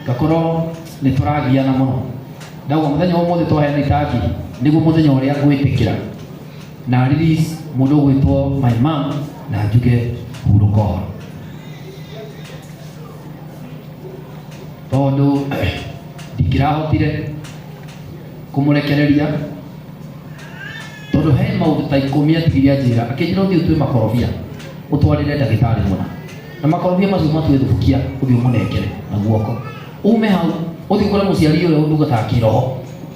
Ngakorwo nĩ tũragiana mũno. Ndauga mũthenya wa ũmũthĩ twaheana itangi nĩguo mũthenya ũrĩa ngwĩtĩkĩra na release mũndũ ũgwĩtwo my mom na njuge hurũka ũhoro. Tondũ ndingĩrahotire kũmũrekereria tondũ he maũndũ ta ikũmi atigire anjĩra, akĩnjĩra ũthiĩ ũtue makorobia ũtwarĩre ndagĩtarĩ mũna, na makorobia macio matue thubukia ũthiĩ ũmũnengere na guoko, ume hau ũthiĩ ũkore mũciari ũrĩa ũndungataga kĩroho,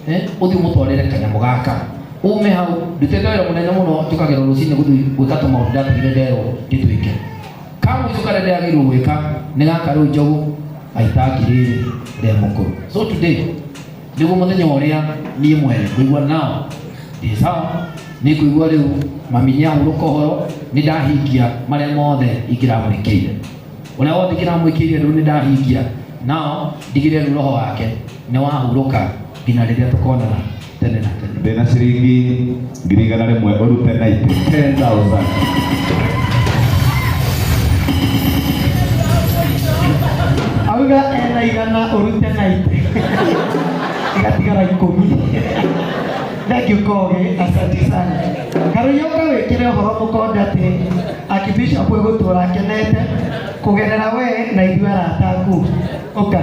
eh, ũthiĩ ũmũtwarĩre kanyamũ gaka, ume hau ndutĩte wĩra mũnene mũno njũkagĩra rũcinĩ gũthiĩ gwĩka tũmaũndũ ndatigire nderwo ndĩtwĩke. Ka mũico karĩa ndĩragĩrĩirwo gwĩka nĩ gaka rĩu njogu aitangi rĩrĩ rĩa mũkũrũ. So today nĩguo mũthenya ũrĩa niĩ mwene ngũigua nao ndĩ sawa, nĩ ngũigua rĩu mami nĩ ahurũka ũhoro, nĩ ndahingia marĩa mothe ingĩramwĩkĩire, ũrĩa wothe ingĩramwĩkĩire rĩu nĩ ndahingia, nao ndigĩre rĩu roho wake nĩ wahurũka nginya rĩrĩa tũkonana tene na tene. Ndĩna ciringi 100,000 ũrute 90 10,000. Auga ena 100 ũrute 90 igatigara 10. Thank you Kogi, asante sana. Karuiya ũka wĩkĩre ũhoro mũkonde atĩ Archbishop egũtũra akenete kũgerera we na ithuĩ arata aku. Ũka.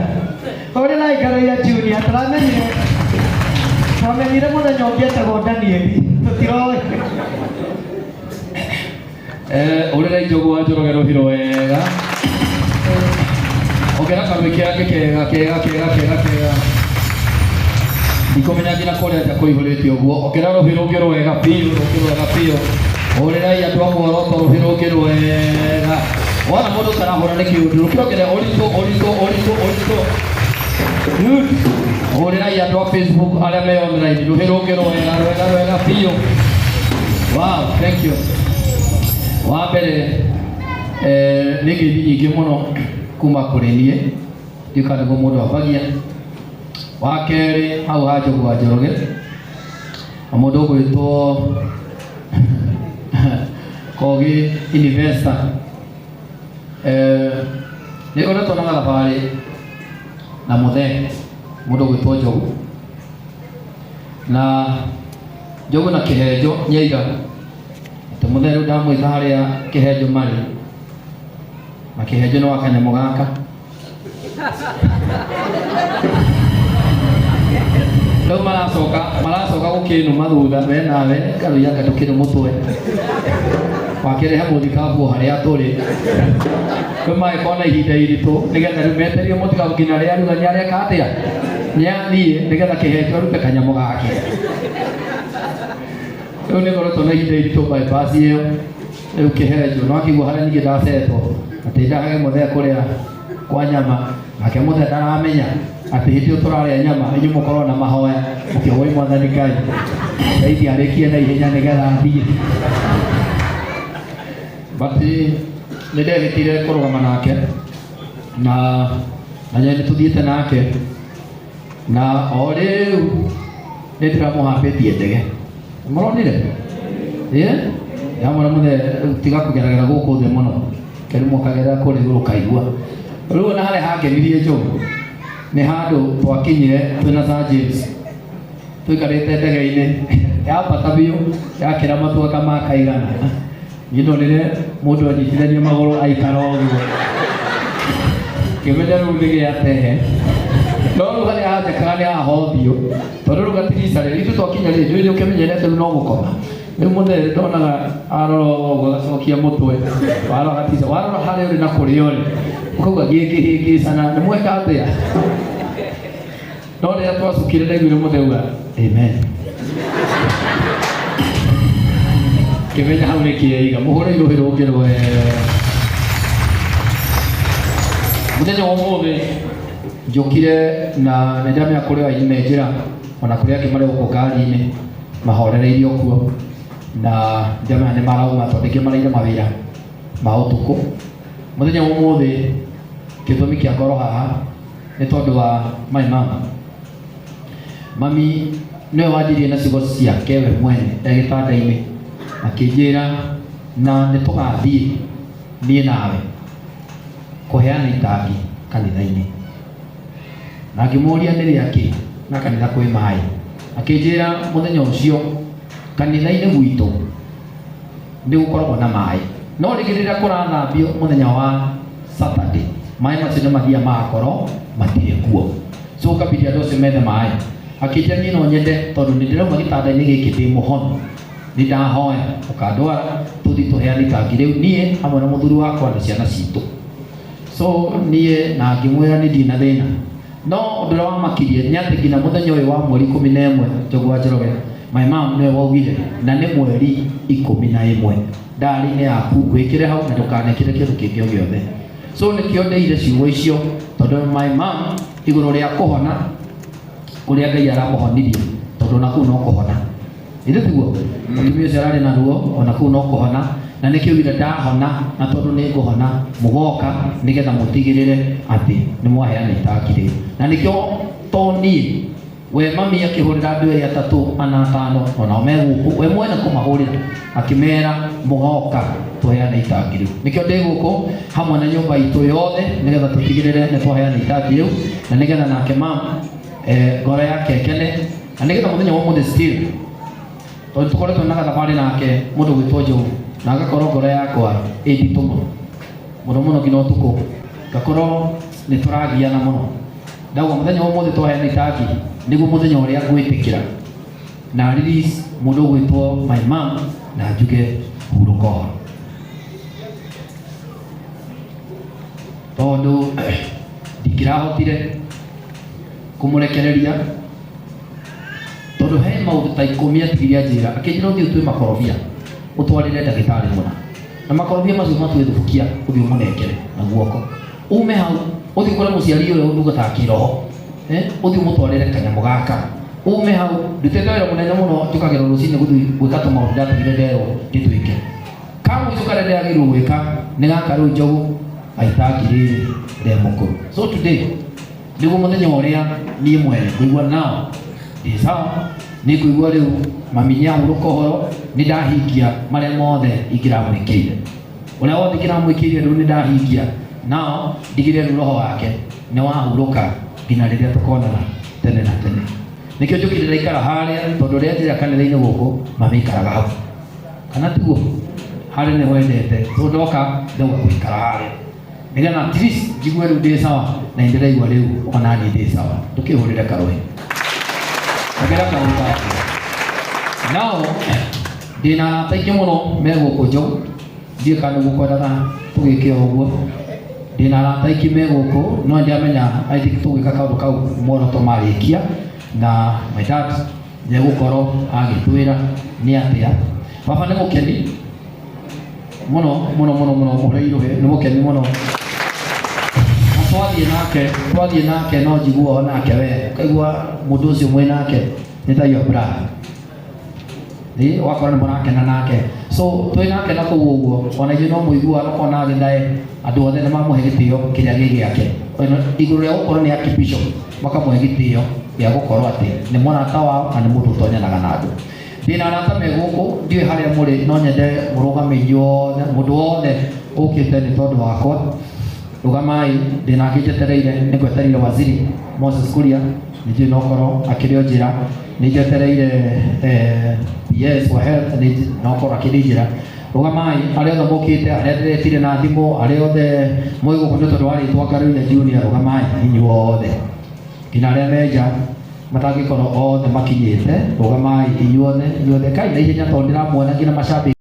Hũrĩrai Karuiya Junior, tũramenyire twamenyire mũthenya ũngĩ etagwo Danieli, tũtiroĩ. Ũrĩra Njogu wa Njoroge rũhiro wega. Ongera karũĩ kangĩ kega kega kega kega kega. Ndikũmenya nginya kũrĩa nja kũihũrĩte ũguo. Ongera rũhĩ rũngĩ rwega biũ, rũngĩ rwega biũ. Hũrĩrai andũ a muoroto rũhĩ rũngĩ rwega. Wona mũndũ ũtarahũra nĩ kĩũndũ, rũkĩongere ũritũ ũritũ ũritũ ũritũ. Good. Hũrĩrai andũ a Facebook arĩa me online rũhĩ rũngĩ rwega rwega rwega biũ. Wow, thank you. Wa mbere nĩ ngeithi nyingĩ mũno kuma kũrĩ niĩ, ndiũĩ kana nĩguo mũndũ ambagia. Wa kerĩ hau ha Njogu wa Njoroge na mũndũ ũgwĩtwo Kogi Investor. Nĩ ngoretwo na gathabarĩ na mũthee mũndũ ũgwĩtwo Njogu, na Njogu na Kĩhenjo Nyaira, atĩ mũthee rĩu ndamwĩta harĩa Kĩhenjo marĩ, na Kĩhenjo nĩ wa kanyamũ gaka. Rĩu maracoka gũkĩnuma thutha, we nawe Karuiya anga ndũkĩrĩ mũtwe wakĩrehe mũthikabu o harĩa tũrĩ. Rĩu magĩkorwo na ihinda iritũ nĩgetha rĩu metereire mũthikabu nginya rĩrĩa aruga nĩareka atĩa, nĩathiĩ nĩgetha Kĩhenjo arute kanyamũ gake. Rĩu nĩ ngoretwo na ihinda iritũ bypass ĩyo. Rĩu Kĩhenjo no akĩigua harĩa ningĩ ndacetwo atĩ ndahage mũthee kũrĩa kwa nyama, nake mũthee ndaramenya atĩ hĩndĩ ĩyo tũrarĩa nyama inyuĩ mũkorwo na mahoya mũkĩhoe Mwathani Ngai ndeithia arĩkie na ihenya nĩgetha athiĩ. But nĩ ndehĩtire kũrũgama nake na na nĩ tũthiĩte nake na o rĩu nĩ ndĩramũhambĩtie ndege. Mũronire? Ĩĩ? Ndamwĩra mũthee rĩu tiga kũgeragera gũkũ thĩ mũno, rĩu mũkagerera kũrĩa igũrũ ũkaigua. Rĩu ona harĩa hangenirie Njogu nĩ handũ twakinyire twĩna Sir James tũikarĩte ndege-inĩ yambata biũ yakĩra matuaka ma kaigana. Niĩ ndonire mũndũ anyitithania magũrũ aikara ũguo, ngĩmenya rĩu nĩ gĩatehe. No rĩu harĩa hanjakaga nĩ haha ũthiũ, tondũ rĩu gatirica rĩ, ithuĩ twakinya rĩ, ndũĩ ũkĩmenyerete rĩu no gũkoma. Rĩu mũthee ndonaga arora ũguo agacokia mũtwe, warora gatirica, warora harĩa ũrĩ na kũrĩa ũrĩ, ũkauga ngĩngĩhĩngĩcana, nĩ mweka atĩa? No rĩrĩa twacukire ndaiguire mũthee auga amen. Ngĩmenya hau nĩ kĩeiga, mũhũre rũhĩ rũngĩ rwega. Mũthenya wa ũmũthĩ njũkire na nĩ ndamenya kũrĩ aini me njĩra ona kũrĩ angĩ marĩ gũkũ ngari-inĩ mahorereirio kuo, na ndamenya nĩ marauma tondũ aingĩ maraire mawĩra ma ũtukũ. Mũthenya wa ũmũthĩ gĩtũmi kĩa ngoro haha nĩ tondũ wa my mama. Mami nĩwe wanjirie na ciugo ciake we mwene e gĩtanda-inĩ, akĩnjĩra na nĩ tũgathiĩ niĩ nawe kũheana itangi kanitha-inĩ. Na ngĩmũria nĩ rĩakĩ na kanitha kwĩ maĩ. Akĩnjĩra mũthenya ũcio kanitha-inĩ gwitũ nĩ gũkoragwo na maĩ, no rĩngĩ rĩrĩa kũrathambio mũthenya wa Saturday maĩ macio nĩ mathiaga magakorwo matirĩ kuo. So ũkabidi andũ acio methe maĩ. Akĩnjĩra niĩ no nyende tondũ nĩ ndĩrauma gĩtanda-inĩ gĩkĩ ndĩ mũhonu, nĩ ndahoya ũkandwara tũthiĩ tũheane itangi rĩu niĩ hamwe na mũthuri wakwa na ciana citũ. So niĩ na ngĩmwĩra nĩ ndirĩ na thĩna. No ũndũ ũrĩa wamakirie nĩ atĩ nginya mũthenya ũyũ wa mweri 11 Njogu wa Njoroge, my mom nĩwe waugire na nĩ mweri 11 ndari-inĩ yaku wĩkĩre hau na ndũkanekĩre kĩndũ kĩngĩ o gĩothe. So nĩkĩo ndeire ciugo icio tondũ my mom igũrũ rĩa kũhona kũrĩa Ngai aramũhonirie, tondũ ona kũu no kũhona, ithe tiguo mũtumia ũcio ararĩ na ruo, ona kũu no kũhona, na nĩkĩo augire ndahona, na tondũ nĩ ngũhona mũgoka nĩgetha mũtigĩrĩre atĩ nĩ mwaheana itangi rĩu. Na nĩkĩo to niĩ we mami akĩhũrĩra andũ erĩ atatũ ana atano onao me gũkũ, we mwene kũmahũrĩra akĩmera mũgoka tũheane itangi rĩu. Nĩkĩo ndĩ gũkũ hamwe na nyũmba itũ yothe nĩgetha tũtigĩrĩre nĩ twaheana itangi rĩu, na nĩgetha nake mam ngoro yake ĩkene, na nĩgetha mũthenya wa ũmũthĩ still tondũ tũkoretwo na gathabarĩ nake mũndũ gwĩtwo Njogu, na agakorwo ngoro yakwa ĩ nditũ mũno mũno mũno nginya ũtukũ ngakorwo nĩ tũragiana mũno. Ndauga mũthenya wa ũmũthĩ twaheana itangi nĩguo mũthenya ũrĩa ngwĩtĩkĩra na release mũndũ ũgwĩtwo my mom na njuge hurũka ũhoro, tondũ ndingĩrahotire kũmũrekereria tondũ he maũndũ ta 10 atigire anjĩra. Akĩnjĩra ũthiĩ ũtue makorobia ũtwarĩre ndagĩtarĩ mũna, na makorobia macio matue thubukia ũthiĩ ũmũnengere na guoko, ume hau ũthiĩ kũrĩ mũciari ũyũ ũndungataga kĩroho, ũthiĩ ũmũtwarĩre kanyamũ gaka, ume hau ndutĩte wĩra mũnene mũno, njũkagĩra rũcinĩ gũthiĩ gwĩka tũmaũndũ ndatigire nderwo ndĩtwĩke. Ka mũico karĩa ndĩragĩrĩirwo gwĩka nĩ gaka rĩu Njogu aitangi rĩrĩ rĩa mũkũrũ. So today nĩguo mũthenya ũrĩa niĩ mwene ngũigua nao ndĩ sawa, nĩ ngũigua rĩu mami nĩ ahurũka ũhoro, nĩ ndahingia marĩa mothe ingĩramwĩkĩire, ũrĩa wothe ingĩramwĩkĩire rĩu nĩ ndahingia, nao ndigĩrĩre rĩu roho wake nĩ wahurũka nginya rĩrĩa tũkonana tene na tene. Nĩkĩo njũkire ndaikara harĩa, tondũ rĩrĩa njĩra kanitha-inĩ gũkũ mami aikaraga hau, kana tiguo harĩa nĩho endete, so ndoka ndauga gũikara harĩa nĩgetha at least njigue rĩu ndĩ sawa, na nĩndĩraigua rĩu ona niĩ ndĩ sawa. Ndũkĩhũrĩre karũhĩ ongera karũhĩ gake. Nao ndĩna arata aingĩ mũno me gũkũ Njogu, ndiũĩ kana nĩguo kwendaga tũgĩke o ũguo. Ndĩna arata aingĩ me gũkũ, no nĩndĩramenya I think tũgwĩka kaũndũ kau muoroto marĩkia, na my dad nĩegũkorwo agĩtwĩra nĩ atĩa. Baba nĩ mũkeni mũno mũno mũno mũno, mũhũre irũhĩ, nĩ mũkeni mũno. Na twathiĩ nake no njiguo nake we ũkaigua mũndũ ũcio mwĩ nake nĩ ta your brother, ĩ wakora nĩ mũrakena nake. So twĩ nake na kũu ũguo ona ithuĩ no mũigua ũkona agĩthae andũ othe nĩ mamũhe gĩtĩo kĩrĩa gĩ gĩake. Igũrũ rĩa gũkorwo nĩ archbishop, makamũhe gĩtĩo gĩa gũkorwo atĩ nĩ mũrata wao na nĩ mũndũ ũtonyanaga na andũ. Ndĩna arata me gũkũ, ndiũĩ harĩa mũrĩ, no nyende mũrũgame inyuothe, mũndũ wothe ũkĩte nĩ tondũ wakwa rũgamai. Ndĩna angĩ njetereire, nĩ ngwetereire waziri Moses Kuria, nĩ njũĩ no korwo akĩrĩ o njĩra, nĩ njetereire PS wa health, nĩ no korwo akĩrĩ njĩra. Rũgamai arĩa othe mũkĩte, arĩa ndĩretire na thimũ, arĩa othe mwĩ gũkũ nĩ tondũ wa rĩtwa Ngaruiya Junior, rũgamai inyuothe, nginya arĩa me nja matangĩkorwo othe makinyĩte, rũgamai inyuothe inyuothe, kai na ihenya tondũ ndĩramuona nginya macambĩki.